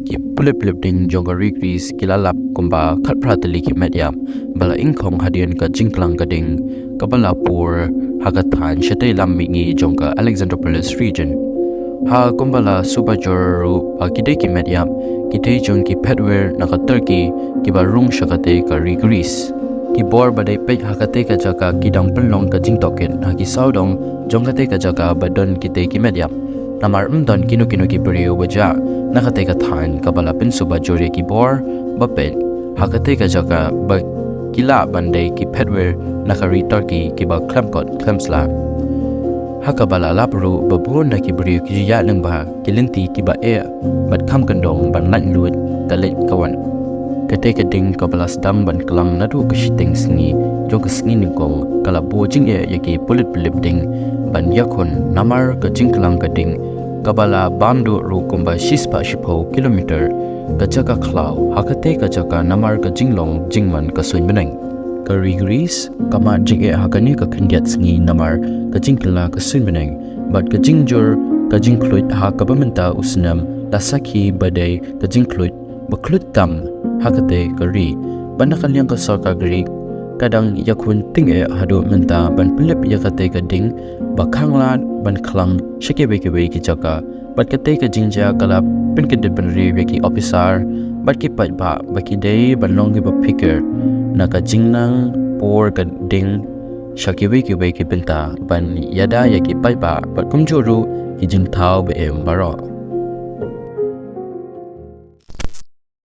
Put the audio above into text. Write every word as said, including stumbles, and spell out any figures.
Ki pulit pulit ding jong ka ri Greece ki la lap kumba khatphra tylli ki met ïap ba la ingkhong hadien ka jingklang ka ding kaba la pur ha ka thaiñ shatei lam mihngi jong ka Alexandropolis region. Ha kumba la suba jur ruh ba ki dei ki met ïap, ki dei jong ki phetwir na ka Turkey kiba rung sha katei ka ri Greece. Ki bor ba dei peit ha katei ka jaka ki dang pynlong ka jingtohkit ha ki sawdong jong katei ka jaka ba don kitei ki met ïap. Namar ym don kino kino ki briew ba jah na katei ka thaiñ kaba la pynsuba jur ïa ki bor ba peit ha katei ka jaka ba ki lah ban dei ki phetwir na ka ri Turkey kiba khlem kot khlem sla. Ha kaba la lap ruh ba bun na ki briew ki ju ïaid lyngba ki lynti kiba eh bad kham kyndong ban lait lut ka leit ka wan. Katei ka ding kaba la sdang ban klang naduh ka shiteng sngi jong ka sngi nyngkong ka la buh jingeh ïa ki pulit pulit ding ban ïakhun namar ka jingklang ka ding kaba la bam duh ruh kumba shispah shiphew kilometer ka jaka khlaw ha katei ka jaka namar ka jinglong jingman ka suiñ bneng. Ka ri Greece ka mad jingeh ha kane ka khyndiat sngi namar ka jingkylla ka suiñ bneng bad ka jingjur ka jingkhluit ha kaba mynta u snem la sakhi ba dei ka jingkhluit ba khluit tam ha katei ka ri. Bad na ka liang ka sorkar Greek ka dang ïakhun tyngeh haduh mynta ban pynlip ïa katei ka ding ba khang lad ban klang sha kiwei kiwei ki jaka. Bad katei ka jingjia ka la pynkynduh bynriew ïa ki ophisar bad ki paidbah ba ki dei ban long kiba phikir na ka jingnang pur ka ding sha kiwei kiwei ki bynta ban ïada ïa ki paidbah bad kumjuh ruh ki jingthaw ba im baroh.